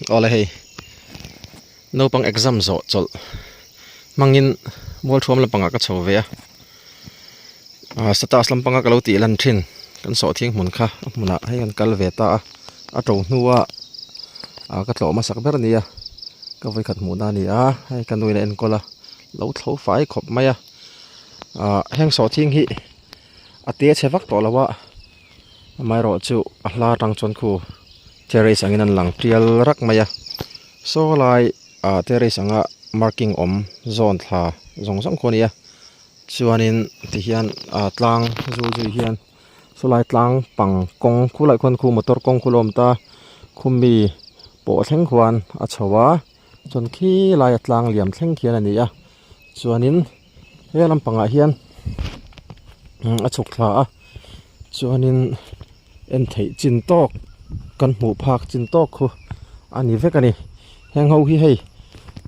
Awle hei naupang exam zawh chawlh hmangin mualthuam lampangah ka chho ve a ah status lampanga ka lo tih lan thin kan sawhthing hmun kha a hmunah hei kan kal ve ta a a to hnua ah ka tlawh hmasak ber a ni a ka vawikhat hmuhna a ni a hei ka nuin a enkawl a lo thlo fai khawp mai a ah heng sawhthing hi a te chhe vak tawh lo a. Amaherawhchu a hla atang chuan khu terrace angin an lang tial rak mai a saw lai ah terrace anga marking awm zawn thla zawng zawng khu a ni a chuanin tihian ah tlang zul zui hian saw lai tlang pang kawng khulai khuan khu motor kawng khu la awm ta khumi pawh thleng khuan a chho a chuan khi laia tlang liam thleng khian a ni a chuanin. He lampangah hian a chhuk thla a chuanin en theih chin tawk kan hmuh phak chin tawk khu a ni vek a ni heng ho hi hei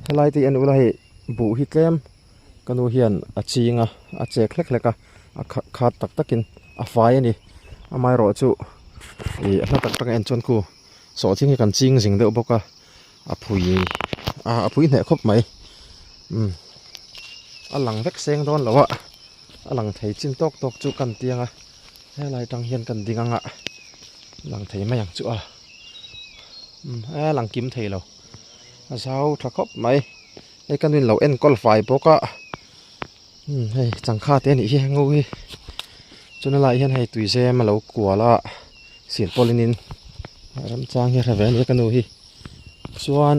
helai te hi en ula hei buh hi tlem ka nu hian a ching a a chek hlek hlek a a khat tak takin a fai a ni amaherawhchu ih a hla tak tak a en chuan khu sawhthing hi kan ching zing deuh bawk a. A phui a phui hneh khawp mai umm a lang vek seng dawn lo a a lang thei chin tawk tawk chu kan tiang a helai tang hian kan ding anga lang thei mai ang chu a umm a lang kim thei lo a zau tha khawp mai hei ka nuin lo enkawl fai bawk a umm hei changkha te anih hi ngo hi chuan helaiah hian hei tuizem a lo kual a silpawlin in remchang hi a hre ve a ni ka nu hi. Chuan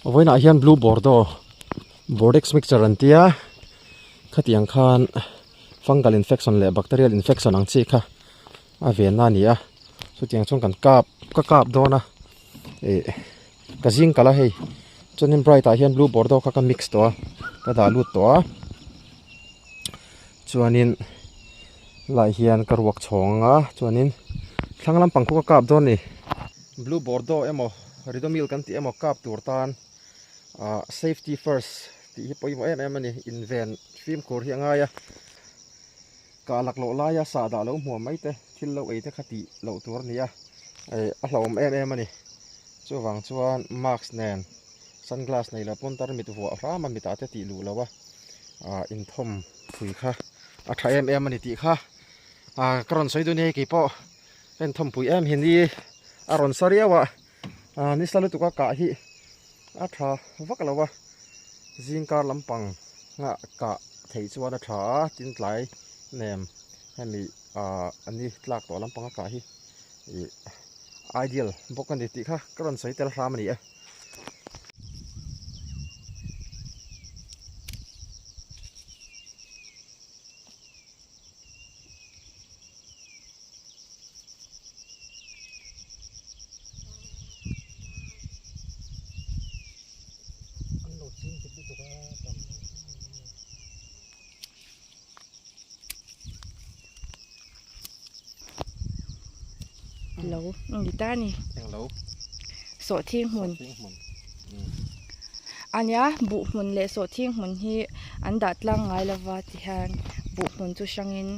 vawiinah hian blue bordeaux bordeaux mixture an tia khatiang khan fungal infection leh bacterial infection ang chi kha a venna a ni a chutiang chuan kan kap ka kap dawn a ih ka zing kalh a hei chuanin bright ah hian blue bordeaux kha ka mix tawh a ka dah lut tawh a chuanin helaiah hian ka ruak chhawng ang a chuanin thlang lampang khu ka kap dawn a ni. Blue Bordeaux emaw Ridomil kan tih emaw kap tur tan ah safety first tih hi pawimawh em em a ni inven fimkhur hi a ngai a kah lak loh laia sahdah lo hmuam mai te thil lo ei te kha tih loh tur a ni a eh a hlauhawm em em a ni chuvang chuan mask nen sunglass nei lo pawn tarmit vuah hram a mitah te tih luh loh a ah inthawm phui kha a tha em em a ni tih kha ah ka rawn sawi dun e keipawh. En thawmpui em hi ni a rawn sa riau a ah nisa lutuk a kah hi a tha vak lo a zing kar lampang ah kah theih chuan a tha a tin tlai nem hemi ah ni tlak tawh lampang a kah hi ih ideal bawk a ni tih kha ka rawn sawi tel hram a ni e. Lo ni ta ni. Eng lo? Sawhthing hmun. Sawhthing hmun. Ania buh hmun leh sawhthing hmun hi an dah tlang ngai lova ti hian buh hmun chu hrangin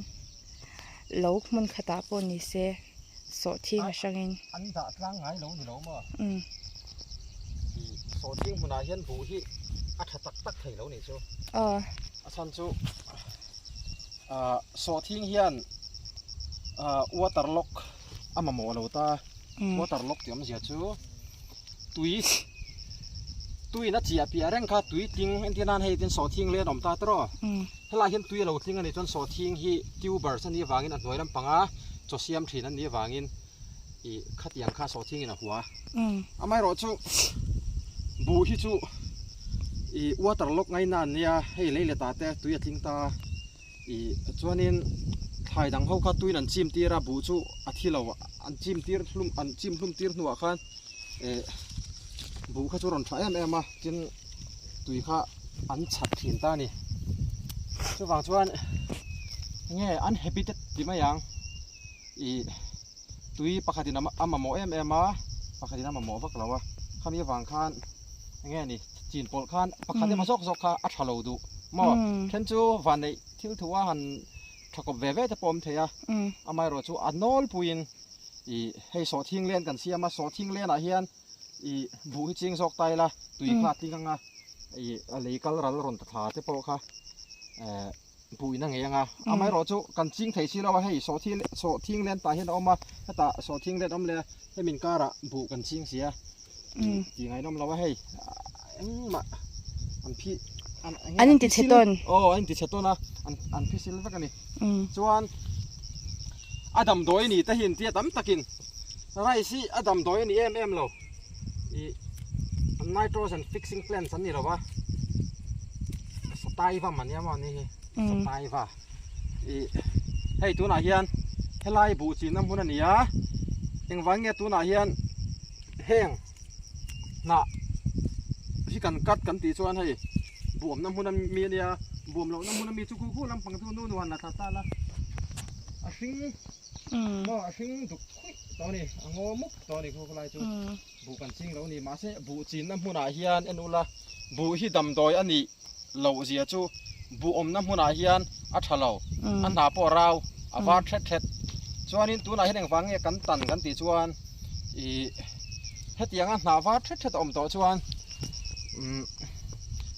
lo hmun khatah pawh ni se sawhthing a hrangin. An dah tlang ngai lo ni lo maw? Sawhthing hmunah hian buh hi a tha tak tak thei lo ni chu. A chhan chu sawhthing hian water lock a mamawh lo ta water lock tih awmzia chu tui tuiin a chiah piah reng kha tui tling entir nan hei tin sawhthing leh an awm ta tawh helaiah hian tui a lo tling a nih chuan sawhthing hi tubers a nih avangin a hnuai lampanga chaw siam thin an nih avangin ih khatiang kha sawhthing in a hua amaherawhchu buh hi chu ih water lock ngaina an nia hei lei let ah te tui a tling ta. Ih chuanin thlai dang ho kha tuin an chim tir a buh chu a thi lo an chim tir hlum an chim hlum tir hnuah khan eh buh kha chu a rawn tha em em a tin tui kha an chhat thin ta a ni chuvang chuan enge an habitat ti mai ang ih tui pakhatin a mamawh em em a pakhatin a mamawh vak lo a khami avang khan enge ni chin pawlh khan pakhat emaw zawk zawk kha a tha lo duh maw then chu vanneih thil thu a han tha kawp ve ve te pawh a awm thei a amaherawhchu a nawlpuiin ih hei sawhthing len kan siam a sawhthing lenah hian. I buh hi ching zawk ta ila tui kha a tling anga i a lei kal ral rawn ta thla te pawh kha eh buh in a ngei anga amaherawh chu kan ching thei si lo a hei sawhthing sawhthing len tah hian a awm a hetah sawhthing len awm leh a hemi inkarah buh kan ching si a tih ngaihnawm lo a hei engmah an phi an An inti chhe tawn. Aw an inti chhe tawn a an an phisil vek a ni. Chuan a damdawi ni te hi intia tam takin rice hi a damdawi a ni em em lo ih nitrogen fixing plants an ni lo va sataiva man nia maw ni hi sataiva ih hei tunah hian helai buh chinna hmun a ni a engvang nge tunah hian heng hnah hi kan cut kan tih chuan hei buamna hmun a mi a nia buam lohna hmun a mi chu khu khu lampang chu nu nu han la thla ta la a hring maw a hring duk khuih tawh a ni a ngaw mup tawh a ni khu khulai chu buh kan ching lo a ni mahse buh chinna hmunah hian en ula buh hi damdawi a nih loh zia chu buh awmna hmunah hian a tha lo a hna pawh a rau a var thet thet chuanin tunah hian engvang nge kan tan kan tih chuan ih hetianga hna var thet thet a awm tawh chuan umm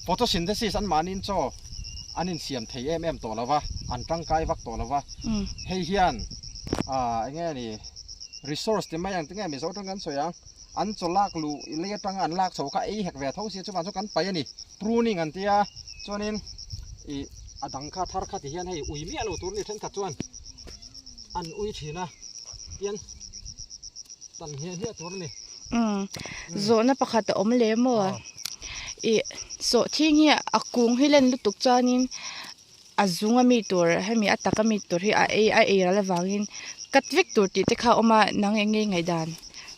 photosynthesis an mahniin chaw an insiam thei em em tawh lo va an tangkai vak tawh lo va hei hian ah eng nge ni resource ti mai ang tinge mizo tang kan sawi ang. An chaw lak luh lei atanga an lak chho kha ei hek ve tho sia chuvang chu kan paih a ni. Pruning an tia chuanin ih a dang kha thar kha ti hian hei ui miah lo tur a ni thenkhat chuan an ui thin a tian tan hniah hniah tur a ni. Umm zawhna pakhat a awm leh maw? Ih sawhthing hi a kung hi len lutuk chuanin a zung a mi tur hemi a tak a mi tur hi a ei a ei ral avangin cut vek tur tih te kha a awm a nang eng nge ngaihdan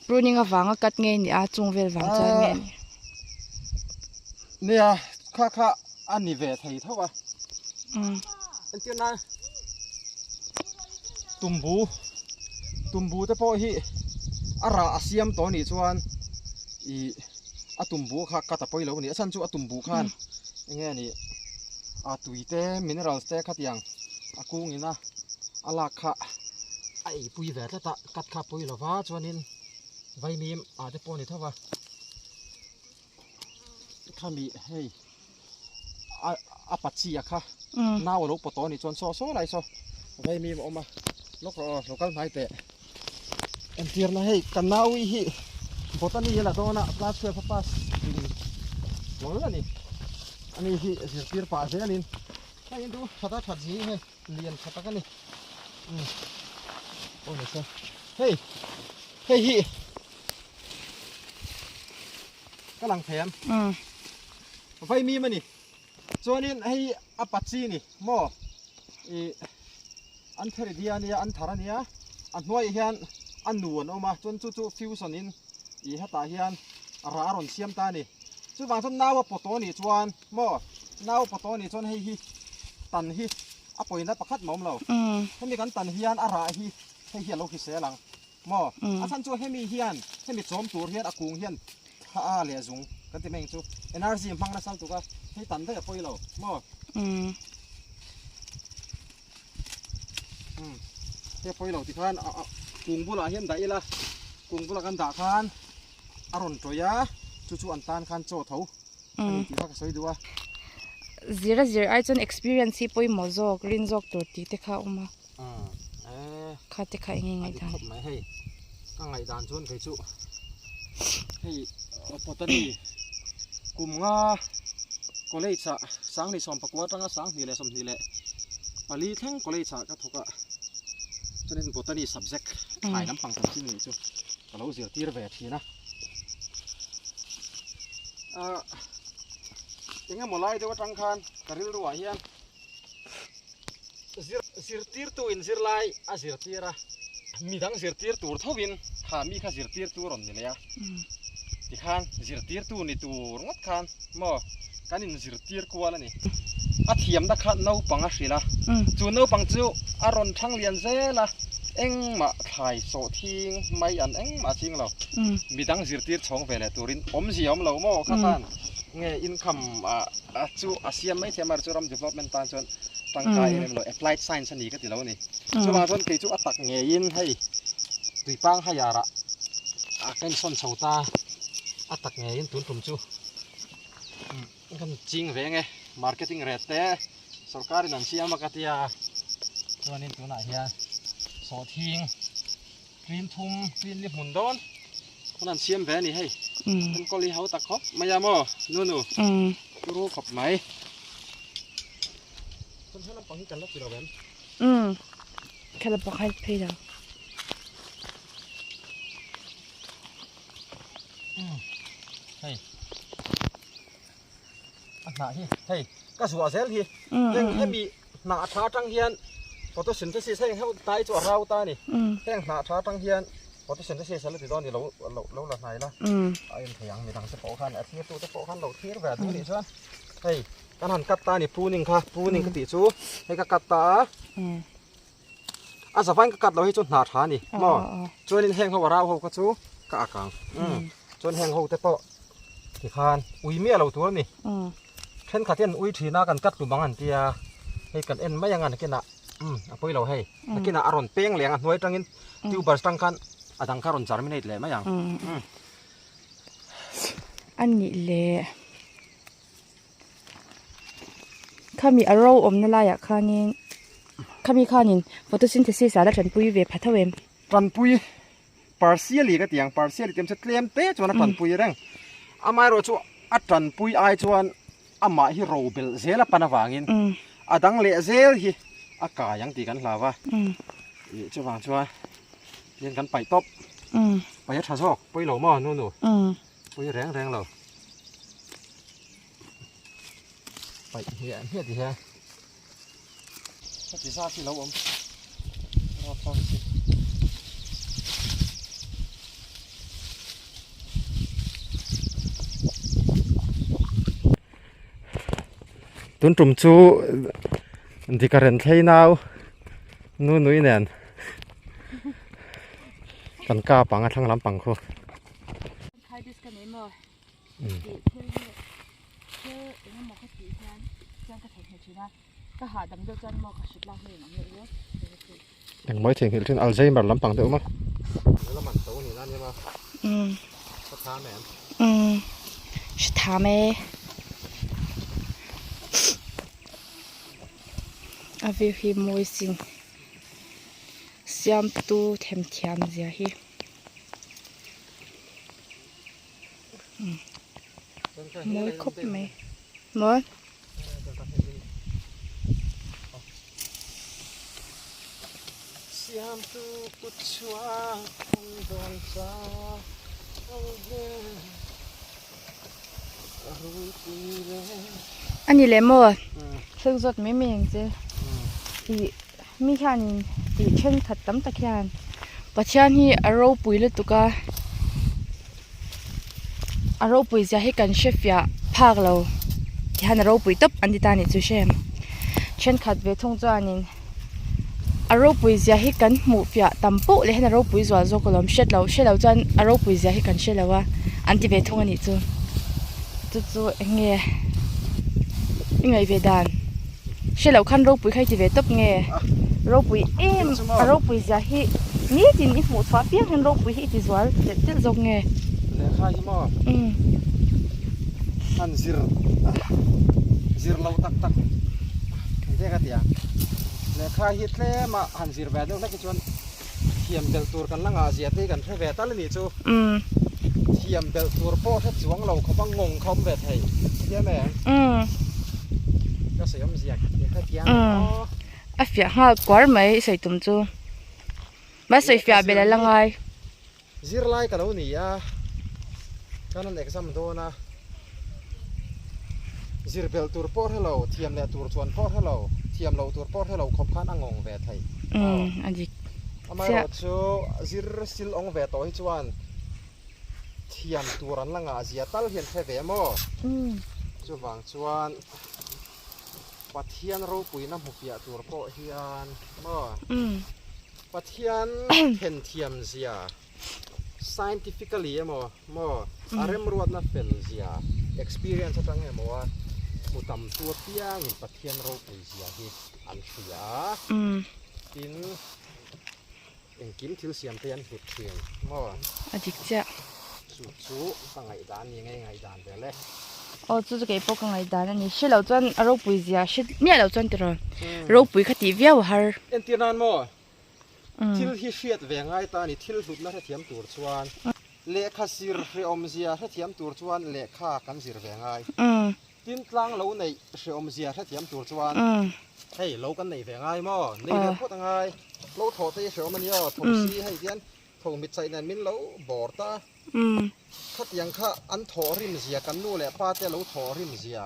pruning avanga cut nge ni a chung vel vang chuan nge ni. Nia kha kha a ni ve thei tho a entir nan tumbu tumbu te pawh hi a rah a siam tawh anih chuan ih a tumbu kha cut a pawi lo a ni a chhan chu a tumbu khan eng nge ni a tui te minerals te khatiang a kung ina a lak kha a eipui ve tlat a cut kha pawi lova chuanin vaimim ah te pawh a ni tho va khami hei a a pa chi a kha nau a lo pawt tawh a nih chuan saw saw lai saw vaimim a awm a lawk rawh aw lo kal hnai teh. Entirna hei ka nau hi botany a la dawn a class 12 a pass tling hlawl a ni ani hi zirtir pah zelin hei in chu that a that zing hei lian tha tak a ni umm aw ni se hei hei hi ka lang thei ang vaimim a ni chuanin hei a pachi a ni maw ih. An theri dia ania an thar ania a hnuaiah hian a nu an awm a chuan chu chu fusion in ih hetah hian rah a rawn siam ta a ni chuvang chuan nau a pawt tawh anih chuan maw nau a pawt tawh anih chuan hei hi tan hi a pawina pakhat mah awm lo hemi kan tan hian a rah hi hei hi a lo hrisel ang maw a chhan chu hemi hian hemi chawm tur hian a kung hian thla a leh zung kan ti mai ang chu energy hmang nasa lutuk a hei tan daih a pawi lo maw. Umm hei pawi lo tikhan kung bulah hian dah ila kung bulah kan dah khan a rawn tawih a chu chu an tan khan chaw tho a ni tih kha ka sawi duh a. Zir a zir ai chuan experience hi pawimawh zawk rin zawk tur tih te kha a awm a kha te kha eng nge ngaihdan. A dik khawp mai hei ka ngaihdan chuan kei chu hei botany kum nga college ah Sanghnih sawmpakua atanga sanghnih leh sawmhnih leh pali thleng college ah ka thawk a chuanin botany subject thlai lampang chanchin nih chu ka lo zirtir ve thin a ah eng emaw lai deuh atang khan ka rilru ah hian zir zirtirtu in zirlai a zirtir a midang zirtir tur tho in kha mi kha zirtirtu a rawn ni leh a tikhan zirtirtu ni tur ngawt khan maw kan in zirtir kual a ni a thiamna kha naupang a hrilh a chu naupang chu a rawn thang lian zel a engmah thlai sawh thing mai an engmah a ching lo midang zirtir chhawng ve leh turin awmzia awm lo maw kha khan nge income ah A chu a siam mai thiam a chu ram development tan chuan tangkai em em lo applied science a ni ka ti lo a ni. Chuvang chuan kei chu a tak ngeiin hei tuipang haiarah a ka insawn chho ta. A tak ngeiin tun tum chu kan ching ve nge marketing rate te sorkarin an siam a ka tia chuanin tunah hian sawhthing tlin thum tlin li hmun dawn kan han siam ve a ni hei enkawl hi ho tak khawp mai a maw nu nu turu khawp mai chuan he lampang hi kan la ti lo em kha lampang hi phei lo. Hei a hnah hi hei ka zuah zel hi heng hemi hnah tha atang hian photosynthesis heng ho tai chu a rau ta a ni heng hnah tha atang hian photosynthesis a la ti dawn a ni lo lo la hnai la a en thei ang midang te pawh khan a thlir tu te pawh khan lo thlir ve duh a nih chuan hei kan han cut ta a ni pruning kha pruning ka tih chu hei ka cut ta a. A zavain ka cut lo hi chu hna tha a ni maw chuanin heng ho a rau ho kha chu ka ak ang chuan heng ho te pawh tikhan ui miah lo tur a ni thenkhat hian ui thin a kan cut tum ang an tia hei kan en mai ang a nakinah a pawi lo hei nakinah a rawn peng leh ang a hnuai atangin tubers tang khan a dang kha a rawn germinate leh mai ang. A nih leh. Khami a ro awmna laiah khanin khami khanin photosynthesis ah la tanpui ve pha tho em? Tanpui partially ka ti ang partially tih awm chu tlem te chuan a tanpui reng amaherawh chu a tanpui ai chuan amah hi ro belh zel a pan avangin a dang leh zel hi a kai ang tih kan hlau a ih chuvang chuan tihian kan paih tawp paih a tha zawk pawi lo maw nu nu pawi reng reng lo. Paih hmiah hmiah ti hian heti zat hi lo awm rap tlang si. Tun tum chu dikaren thlei nau nu nui nen kan kap ang a thlang lampang khu. Tih thil hi thil eng emaw ka tih hian chuan ka theihnghilh thin a, ka hahdam deuh chuan maw ka hrit lak hnu in awm leh riau thin ka tih. Eng mawi theihnghilh thin Alzheimer lampang deuh maw? Nula man to ni na nia maw? Umm. Ka tham em? Umm. Hre tham e. A view hi mawi sin. Siamtu themthiam zia hi. Mawi khawp mai maw. A ni leh maw thil zawt mai mai ang che ih mi hianin tih thenkhat tam tak hian Pathian hi a ropui lutuk a a ropui zia hi kan hre fiah phak lo tihian a ropui tawp an ti ta a nih chu hre em thenkhat ve thung chuanin a ropui zia hi kan hmuh fiah tam poh leh hian a ropui zual zawk alawm hriat loh hre lo chuan a ropui zia hi kan hre lo a an ti ve thung a nih chu chu chu eng nge i ngaih ve dan. Hre loh khan ropui kha i ti ve tawp nge? Ropui em a ropui zia hi nitin i hmuh chhuah piang hian ropui hi i ti zual telh telh zawk nge? Lehkha hi maw han zir zir lo tak tak engtiang ka ti ang lehkha hi tlem a han zir ve deuh hlek hi chuan thiam belh tur kan la ngah zia te hi kan hre ve tal a nih chu. Thiam belh tur pawh hre chuang lo khawp a ngawng kha awm ve thei thiam em? Ka sawi awm zia i hre thiam em aw? A fiah nghal kuar mai i sawi tum chu. Mahse sawi fiah belh a la ngai. Zirlai ka lo ni a, kan han exam dawn a, zir belh tur pawh hre lo, thiam leh tur chuan pawh hre lo, thiam loh tur pawh hre lo khawp khan a ngawng ve thei. A dik. Amaherawh chu zir sil awng ve tawh hi chuan thiam tur an la ngah zia tal hian hre ve maw? Chuvang chuan Pathian ropuina hmu fiah tur pawh hian maw? Pathian then thiam zia scientifically emaw maw a remruatna fel zia experience atang emaw a hmu tam tu apiangin Pathian ropui zia hi an hria a. Tin, engkim thil siam te an hlut thin maw? A dik chiah. Chu chu ka ngaihdan ni nge ngaihdan vel e. Aw chu chu kei pawh ka ngaihdan a ni. Hre lo chuan a ropui zia hre miah lo chuan tiraw ropui kha tih viau a har. Entir nan maw? Thil hi hriat ve ngai ta a ni. Thil hlutna hrethiam tur chuan lehkha zir hreawm zia hrethiam tur chuan lehkha kan zir ve ngai. Tin tlang lo neih hreawm zia hrethiam tur chuan hei lo kan nei ve ngai maw? Nei ve phawt a ngai. Lo thawh te hi hreawm a ni aw. Tho si hei hian Tho mitsaih nen min lo bawr ta. Khatiang kha an thawh rim zia, kan nu leh pa te lo thawh rim zia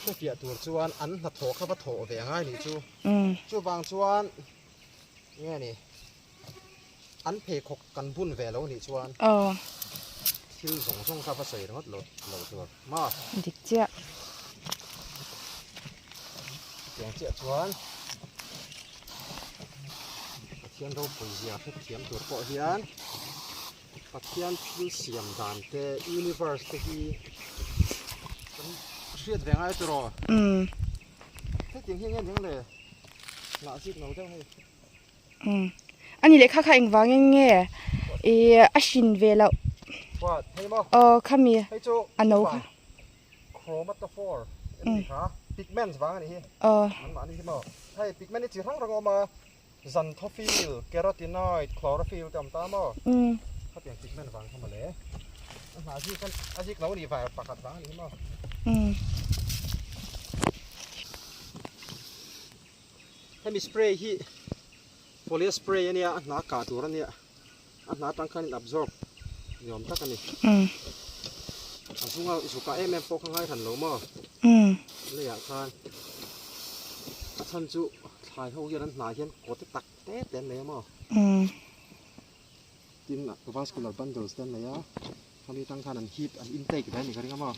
hrefiah tur chuan an hnathawh kha va thawh ve angai nih chu. Chuvang chuan nge ni an pheikhawk kan bun ve lo nih chuan thil zawng zawng kha va sawi ringawt lo tur maw? Dik chiah. Chutiang chiah chuan Pathian ropui zia hrethiam tur pawh hian Pathian thil siam dan te universe te hi kan hriat ve ngai tiraw? Hetiang hi eng nge ni ang le? Hnah zik no deuh hei. A ni lehkha kha engvangin nge ih a hrin ve loh? What? Hei maw? Aw khami Hei chu a no kha. Chromatophore an tih kha pigments vang a nih hi. Aw. Anmahni hi maw? Hei pigment hi chi hrang hrang a awm a, xanthophyll, carotenoid, chlorophyll te a awm ta maw? Khatiang pigment vang kha mawle. A hnah zik a zik lo a nih var pakhat vang a nih hi maw? Hemi spray hi foliar spray a nia a hna kah tur a nia a hna atang khan in absorb ni awm tak a ni a zunga zukah em em pawh kha ngai hran lo maw leiah khan a chhan chu thlai ho hian an hnah hian kaw te tak te te an nei a maw. Tin vascular bundles te an nei a, khami tang khan an hip an intake ve a ni ka ring a maw?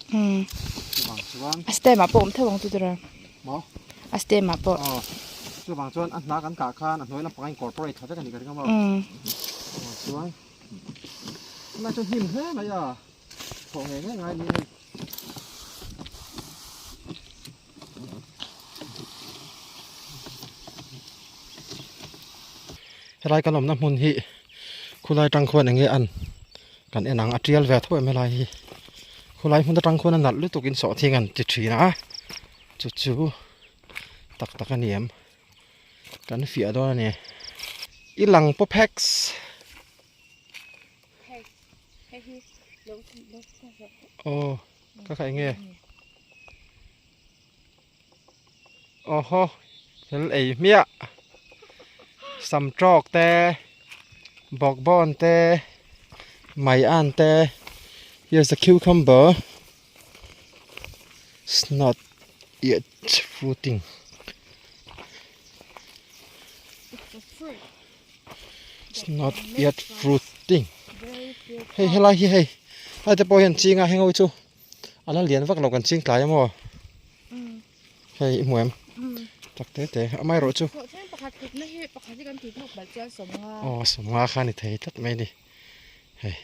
Chuvang chuan. A stem ah pawh awm theuh ang chu tura. Maw? A stem ah pawh. Aw, chuvang chuan a hna kan kah khan a hnuai lampang a incorporate tha vek a ni ka ring a maw? Chuvang chuan tunlai chuan hnim hle mai a, thawh ngei ngei ngai a ni hei. Helai kan awmna hmun hi khulai tang khuan enge an kan en ang a tial ve tho em helai hi khulai hmun atang khuan a nalh lutuk in sawhthing an ti thin a chu chu tak tak a ni em kan fiah dawn a ni i lang pawp heks. Aw ka kha enge Awhaw thil ei hmiah sam tawk te bawkbawn te mai an te here's a cucumber it's not yet fruiting it's not yet fruiting hei helai hi hei helai te pawh hian ching a heng ho chu A la lian vak lo kan ching tlai a maw? Hei i hmu em? Tak te te amaherawh chu aw sawmnga kha a ni thei tlat mai a ni hei.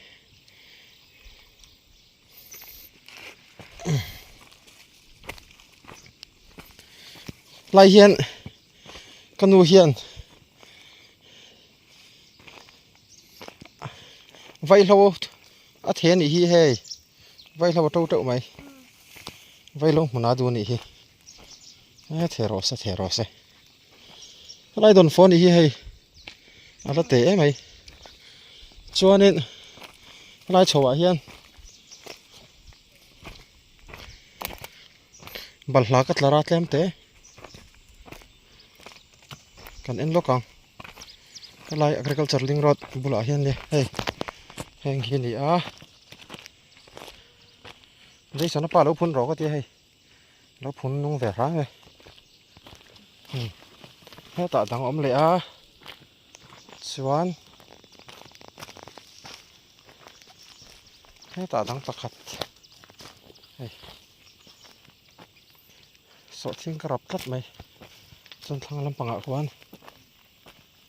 Lai hian ka nu hian Vaihlo a thei a nih hi hei vaihlo a to teuh mai vaihlo hmun a duh a nih hi e thei rawh se thei rawh se helai dawn fawh a nih hi hei a la teh em mai chuanin helai chho ah hian balhla ka tlar a tlem te. Kan en lawk ang helai agriculture link road bulah hian ni hei heng hi a ni a Jason a pa lo phun rawh ka tia hei lo phun nung ve hrang e hetah dang a awm leh a chuan hetah dang pakhat hei. Sawhthing ka rap tlat mai chuan thlang lampangah khuan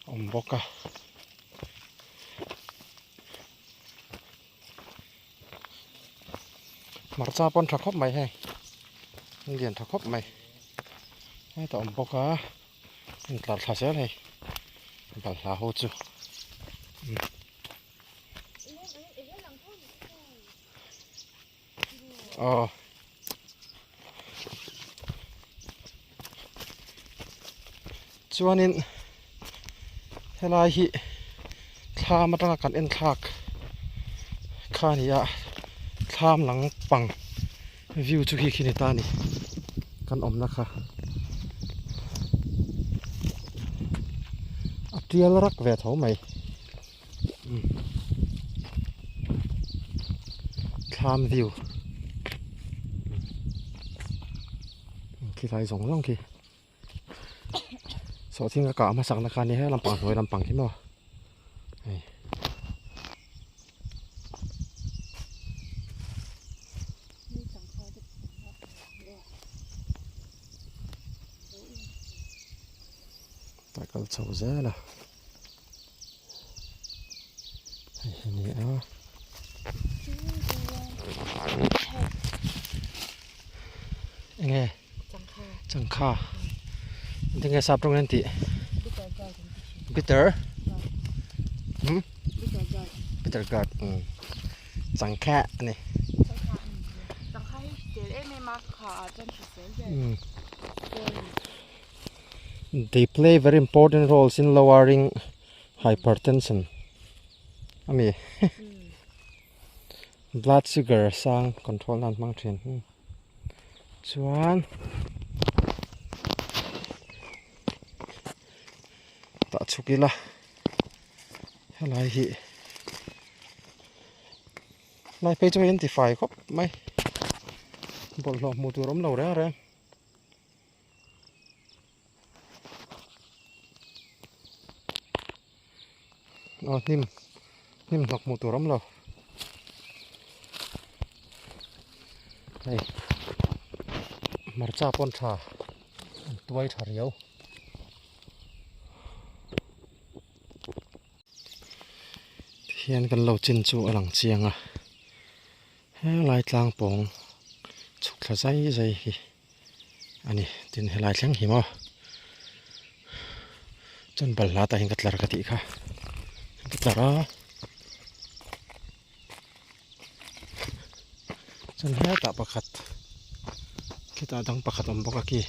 a awm bawk a hmarcha pawh an tha khawp mai hei an lian tha khawp mai hetah a awm bawk a intlar thla zel hei balhla ho chu. Aw. Chuanin helai hi thlam atanga kan en thlak kha a ni a, thlam lang pang view chu khi khi ni ta a ni kan awmna kha. A tial rak ve tho mai. Thlam view khilai zawng zawng khi sawhthing a kah hmasak na kha nia he lampang hnuai lampang khi maw hei. Tah kal chho zel a. Hei hi ni a. Enge? Changkha. Changkha. Enge sap tawng an tih? Bitter. Hmm? Bitter gourd. Bitter gourd. Hmm. Changkha ani. Changkha. Changkha hi hrisel em em a kha ah chuan hrisel ber. Hmm. They play very important roles in lowering hypertension ami blood sugar sang control nan hmang thin chuan tah chhuk ila helai hi lai phei chu hei an ti fai khawp mai bawlhhlawh hmuh tur awm lo reng reng. Aw hnim hnim hnawk hmuh tur awm lo hei hmarcha pawn tha an tuai tha riau tihian kan lo chin chu a lang chiang a helai tlang pawng chhuk thla zai zai hi. A ni tin helai thleng hi maw chuan balhla tah hian ka tlar ka tih kha ka tlar a chuan hetah pakhat khitah dang pakhat a awm bawk a khi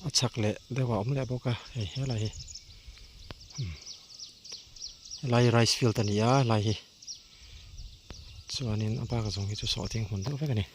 a chhak leh deuh a awm leh bawk a hei helai hi helai hi rice field a ni a helai hi chuanin a bak zawng hi chu sawhthing hmun deuh vek a ni.